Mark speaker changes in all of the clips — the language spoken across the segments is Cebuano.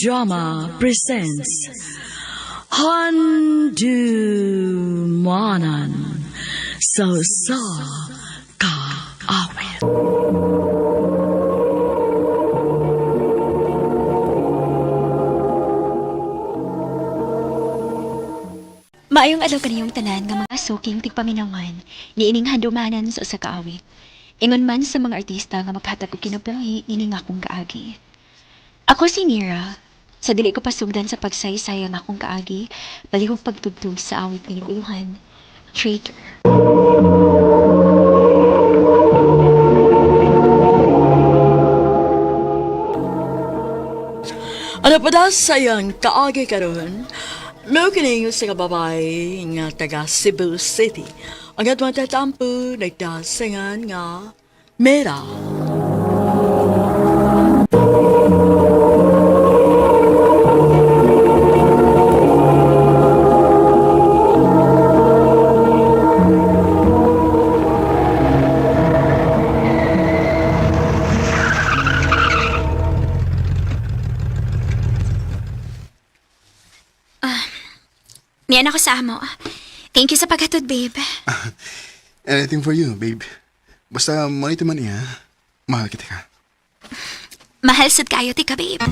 Speaker 1: Drama presents Handumanan sa Usa Ka Awit.
Speaker 2: Maayong adlaw kaniyong tanan nga mga suking tigpaminawan niining handumanan sa usa ka awit. Ingon man sa mga artista nga maghatag og kinabuhi nining akong kaagi. Ako si Nira. Sa dili ko pasugdan sa pagsaysay ang akong kaagi, palihog pagtugtog sa awit ng uluhan. Traitor.
Speaker 1: Ano pa daw sa iyang kaagi karon? Mao kining usa ka babae nga taga Cebu City. Ang atong tatampo nagdasingan nga Mera.
Speaker 2: Niyan ako sa amo. Thank you sa paghatod, babe.
Speaker 3: Anything for you, babe. Basta manito man iya, mahal kita ka.
Speaker 2: Mahal sad kayo ti ka, babe.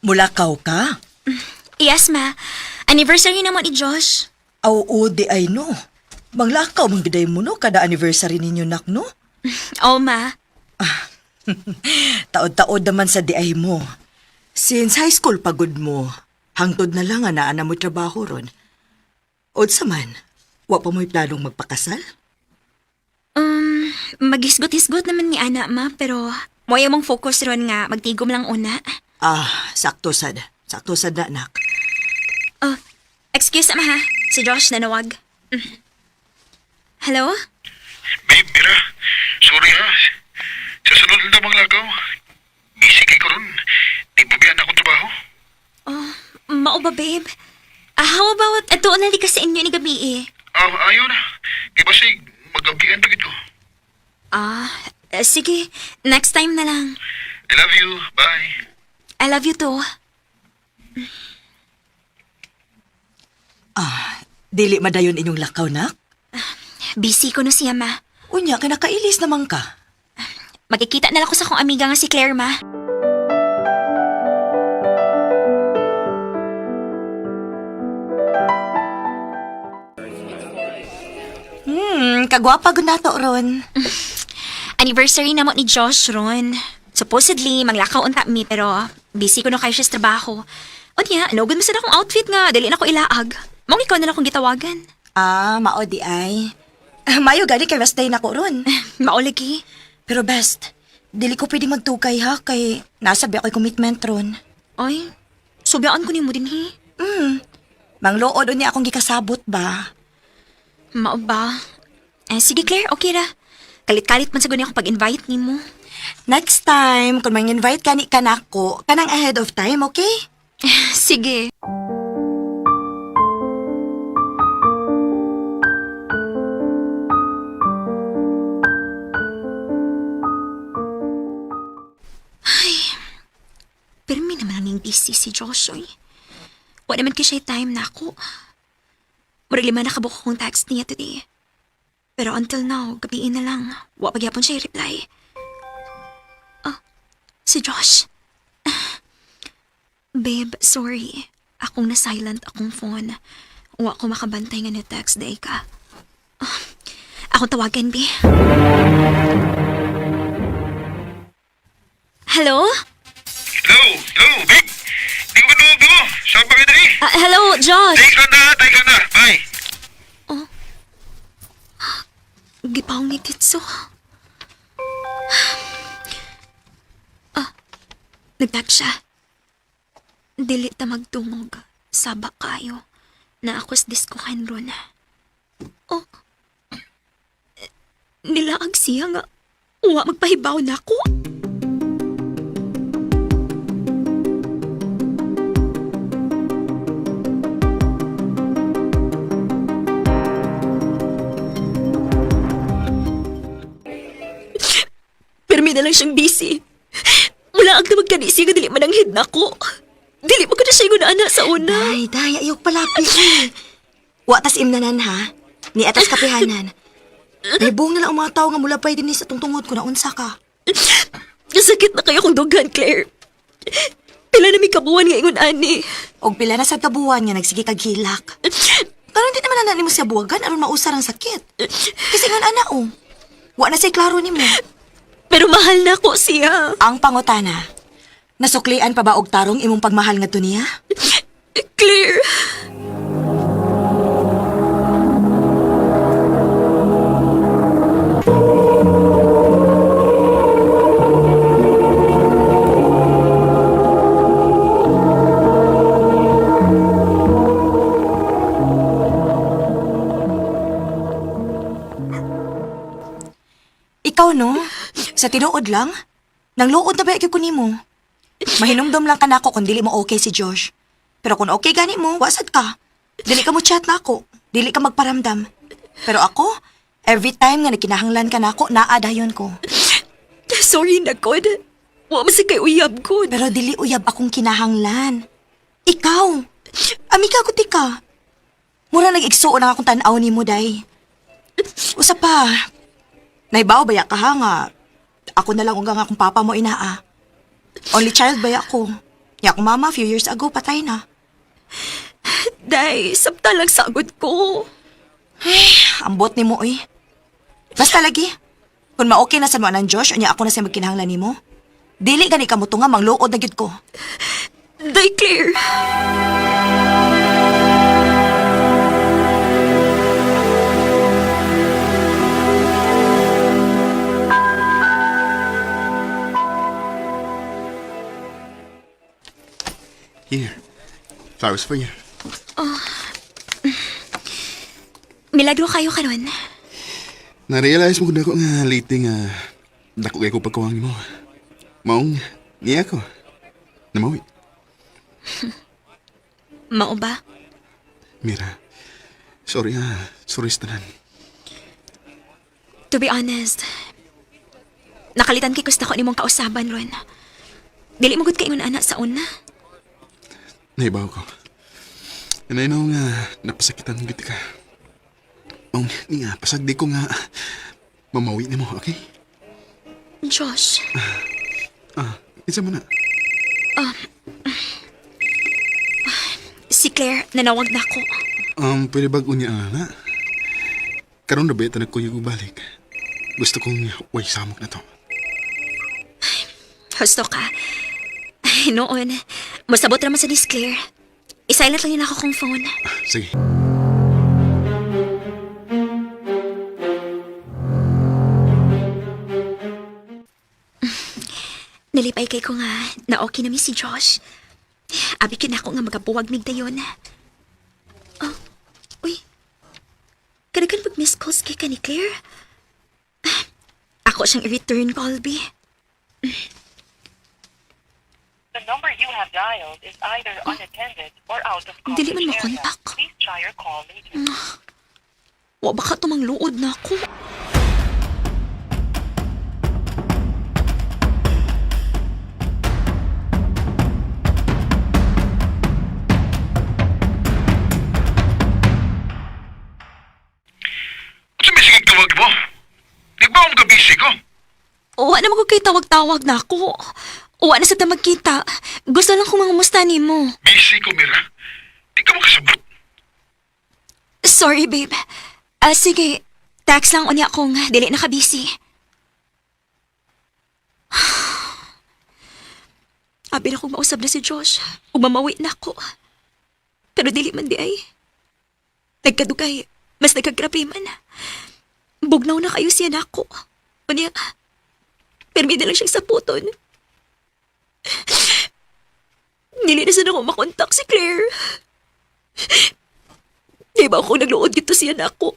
Speaker 4: Mulakaw ka?
Speaker 2: Yes, ma. Anniversary na mo ni Josh.
Speaker 4: Aw, oo, di ay no. Manglakaw man giday mo no kada anniversary ninyo nak no.
Speaker 2: Oh, ma.
Speaker 4: Taod-taod naman sa di ay mo. Since high school pagod mo, hangtod na lang nga naa na mo trabaho ron. Unsa man, wa pa mo'y planong magpakasal?
Speaker 2: Maghisgot-hisgot naman ni Ana, ma, pero mo'y mong focus ron nga magtigom lang una.
Speaker 4: Ah, sakto sad. Sakto sad na nak.
Speaker 2: Oh, excuse ma ha. Si Josh nanawag. Mm. Hello?
Speaker 5: Babe, Mira. Sorry ha. Sa sunod na mga lakaw, busy kay ko ron. Di pabiyan akong trabaho.
Speaker 2: Oh, mao ba, babe? Ah, how about ato na ka sa inyo ni gabi eh?
Speaker 5: Ah, ayaw na. Di ba say, magabian pa gito.
Speaker 2: Ah, sige. Next time na lang.
Speaker 5: I love you. Bye.
Speaker 2: I love you too.
Speaker 4: Dili madayon inyong lakaw nak.
Speaker 2: Busy ko no siya, ma.
Speaker 4: Unya kay nakailis naman ka.
Speaker 2: Magkikita na lang ko sa akong amiga nga si Claire, ma.
Speaker 4: Kagwapa gud nato ron.
Speaker 2: Anniversary na mo ni Josh ron. Supposedly, maglakaw unta mi, pero busy ko no kayo siya sa trabaho. Unya, nugod mo sa akong outfit nga, dili na ko ilaag. Mong ikaw na lang akong gitawagan.
Speaker 4: Ah, mao di ay. Mayo gani kay rest day nako ron.
Speaker 2: Maulagi.
Speaker 4: Pero best, dili ko pwede magtukay ha kay nasa ba ako'y commitment ron.
Speaker 2: Ay, subyaan ko nimo din hi.
Speaker 4: Manglood unya akong gikasabot ba?
Speaker 2: Mao ba? Eh, sige Claire, okay ra. Kalit-kalit man sa guni akong pag-invite nimo.
Speaker 4: Next time, kung mang-invite ka ni kanako, kanang ahead of time, okay?
Speaker 2: Sige. Ay, pirmi naman ang busy si Josh, oy. Wa naman kay siya time na ako. Murag lima na kabuok akong text niya today. Pero until now, gabiin na lang. Wa pagyapon siya reply. Ah, si Josh. Babe, sorry. Akong na-silent akong phone. Wa ko makabantay nga ni-text day ka. Ah, akong tawagan, be. Hello?
Speaker 5: Hello! Hello, babe! Di ko dugo mo. Saan pa kita eh?
Speaker 2: Ah, hello, Josh!
Speaker 5: Take lang na, take lang na. Bye.
Speaker 2: Gipangit so. Ah, nag-text siya. Dili ta magtungog. Saba kayo. Na ako sa diskuhan ron. Oh. Nilaag siya nga. Wa magpahibaw na ako. na lang siyang busy. Mula ang tawag kani siya nga dili mananghid nako. Dili mo ko na siya ingon ana sa una.
Speaker 6: Day, day, ayok palapi eh. Wa tas imnanan ha. Ni atas kapihanan. Nahibong na lang ang mga tao nga mula pa din sa tungtungod ko na unsa ka.
Speaker 2: Sakit na kayo kong dughan, Claire. Pila na may kabuan nga ingon ani.
Speaker 6: Og pila na sa kabuan nga nagsige kag hilak. Karon di naman na nimo siya buwagan aron mausar ang sakit. Kasi ngon ana oh. Wa na say klaro nimo.
Speaker 2: Pero mahal na ko siya.
Speaker 6: Ang pangutana. Nasuklian pa ba og tarong imong pagmahal ngadto niya?
Speaker 2: Claire.
Speaker 6: Ikaw no, sa tinuod lang, nangluod na ba ko nimo? Mahinumdom lang ka nako kung dili mo okay si Josh. Pero kung okay gani mo, wasad ka. Dili ka mo chat nako, dili ka magparamdam. Pero ako, every time nga nagkinahanglan ka nako, naa dayon ko.
Speaker 2: Sorry na, God. Wa man sa kay uyab, God.
Speaker 6: Pero dili uyab akong kinahanglan. Ikaw, amiga ko tika. Mura nag-igsuon ang akong tan-aw nimo day. Usa pa, naibaw ba ya ka ha nga? Ako na lang unga nga akong papa mo inaa. Only child ba ya ako? Ya akong mama few years ago patay na.
Speaker 2: Day, sabta lang sagot ko.
Speaker 6: Ambot nimo oy. Basta lagi. Kung ma-okay na sa mo anang Josh, unya ako na sa magkinahanglan nimo. Dili gani ka mo tunga mangluod na gyud ko.
Speaker 2: Day, Claire.
Speaker 3: Here. Flowers for you.
Speaker 2: Milagro kayo karon.
Speaker 3: Na-realize mo kung dako nga late nga dako kay ko pagkuwang nimo. Maong niya ko. Namawi.
Speaker 2: Mao ba?
Speaker 3: Mira. Sorry ha. Sorry sa tanan.
Speaker 2: To be honest, nakalitan kay gusto ko nimong kausaban ron. Dili mo gud kay ingon ana sa una.
Speaker 3: Naibaw ko. And I know nga napasakitan gid ka. Maong niya pasagdi ko nga mamawi nimo, okay?
Speaker 2: Josh,
Speaker 3: Ah, isa mo na.
Speaker 2: si Claire nanawag na ako.
Speaker 3: Pwede ba unya na? Karon na ba ito nagkuyog balik? Gusto kong way samok na to.
Speaker 2: Husto ka. Ay, noon. Masabot raman sa ni Claire. I-silent lang yun ako kong phone.
Speaker 3: Ah, sige.
Speaker 2: Nalipay kay ko nga na okay na mi si Josh. Abi kin ako nga magabuwag mig dayon. Oh, uy. Kanagan pag miss calls kay ka ni Claire. Ah, ako siyang i-return call, B.
Speaker 7: The number you have dialed is either unattended or out of
Speaker 2: Dili man
Speaker 7: coverage area.
Speaker 2: makontak.
Speaker 7: Please try your call later.
Speaker 2: Wa baka tumangluod na ako.
Speaker 5: Unsa may sige tawag mo? Di ba akong kabisi ko?
Speaker 2: Wa naman ko kay tawag-tawag na ako. Wa na sa ta magkita. Gusto lang kong mangumusta nimo.
Speaker 5: Busy ko, Mira. Di ka makasabot.
Speaker 2: Sorry, babe. Ah, sige. Text lang unya kung dili na ka busy. Abi na kong mausab na si Josh. Umamawi na ako. Pero dili man di ay. Nagkadugay. Mas nagkagrabe man. Bugnaw na kayo siya nako. Unya, permi na lang siyang saputon. Dili na sana ako makontak si Claire. Di ba ako nagluod dito siya na ako?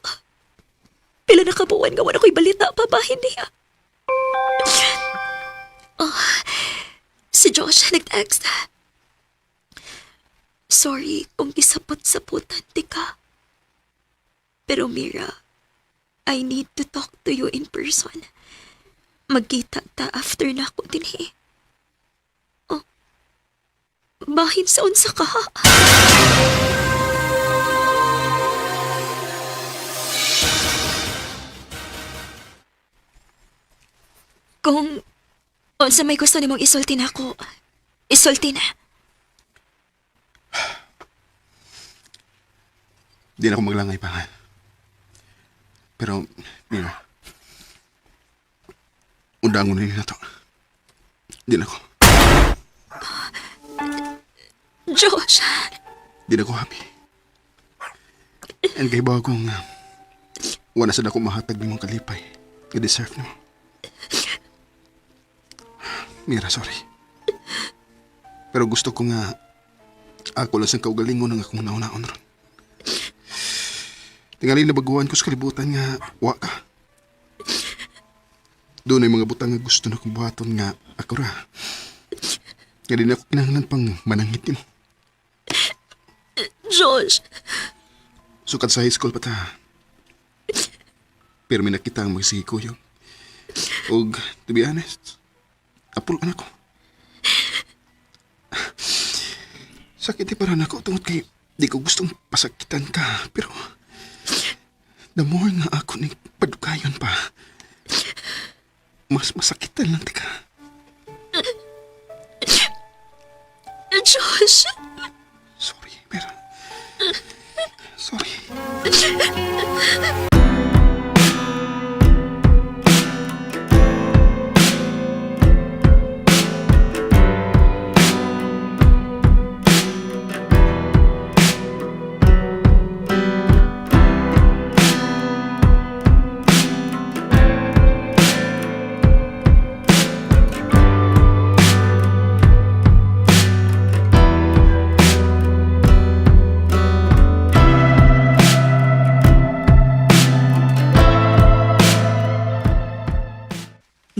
Speaker 2: Pila na kabuwan nga wala ko'y balita pa ba hindi ah. Oh, si Josh nag-text. Sorry kung gisapot-saputan di ka. Pero Mira, I need to talk to you in person. Magkita ta after na ako dinhi. Oh, bahin sa unsa ka? Kung unsa may gusto nimong isulti nako, isulti na.
Speaker 3: Di na ako maglangay pa ha. Pero, Mira, undangon na to. Di na ako.
Speaker 2: Josh,
Speaker 3: Di na ko happy. And kay ba akong wala sa dako mahatag nimong kalipay. I-deserve nimo. Mira, sorry. Pero gusto ko nga ako lang sa kaugalingon ang akong nauna-on ron. Tingali na baguhan ko sa kalibutan nga wa ka. Doon ay mga butang nga gusto na kong buhaton nga ako ra. Nga di na ako kinahanglan pang manangit nimo.
Speaker 2: Josh,
Speaker 3: Sukad sa high school pa ta. Pero may nakita ang magsigo yun. Og, to be honest, apul anak ko. Sakit di para nako tungod kay di ko gustong pasakitan ka. Pero, the more nga ako ni padukayon pa, mas masakitan lang tika.
Speaker 2: Josh.
Speaker 3: Sorry, Mera. Sorry.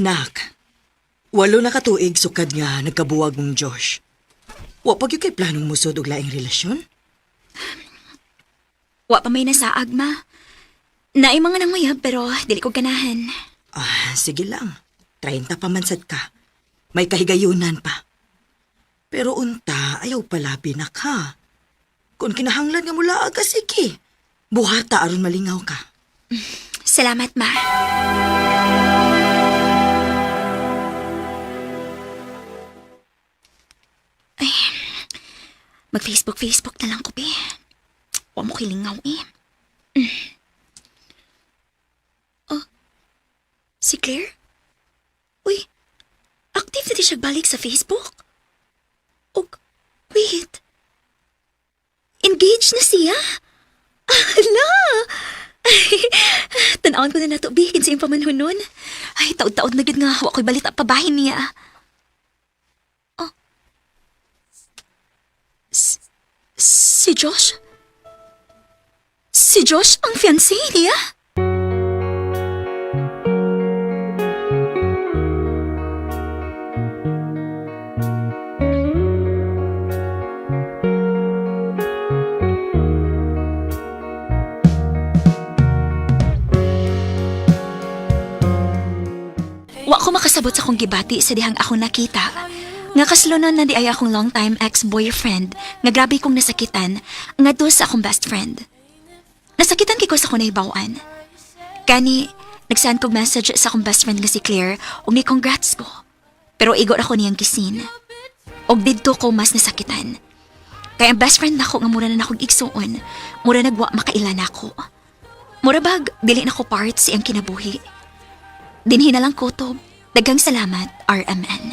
Speaker 4: Nak, 8 na katuig sukad nga nagkabuwag mong Josh. Wa pa gyud kay planong musod og laing relasyon?
Speaker 2: Wa pa may nasaag, ma. Naay mga nanguyab pero dili ko ganahan.
Speaker 4: Ah, sige lang. 30 pa man sad ka. May kahigayunan pa. Pero unta, ayaw palabi na ka. Kung kinahanglan nga mula ka, sige. Buhata aron malingaw ka.
Speaker 2: Salamat, ma. Ay, mag-Facebook, Facebook na lang ko, be. Wa mo kilingaw, eh. Mm. Oh, si Claire? Uy, active na di siya balik sa Facebook? Og, wait. Engaged na siya? Ala! Tanawon ko na nato, Bi, kinsa yung pamanhon nun. Ay, taod-taod na gid nga. Wa ko'y balita pabahin niya. Oh. Si Josh? Si Josh ang fiancé niya? Wa ko makasabot sa akong gibati sa dihang akong nakita. Nga kaslonon na di ay akong long time ex-boyfriend nga grabe kong nasakitan nga sa akong best friend. Nasakitan kay ko sa akong nahibaw-an. Kani, nagsend kog message sa akong best friend nga si Claire ug ni congrats ko. Pero igo ra ko niyang gisin. Og didto ko mas nasakitan. Kay ang best friend nako nga mura na nakog igsuon, mura nagwa makaila nako. Mura bag dili na ko part sa iyang kinabuhi. Dinhi na lang ko to. Daghang salamat, RMN.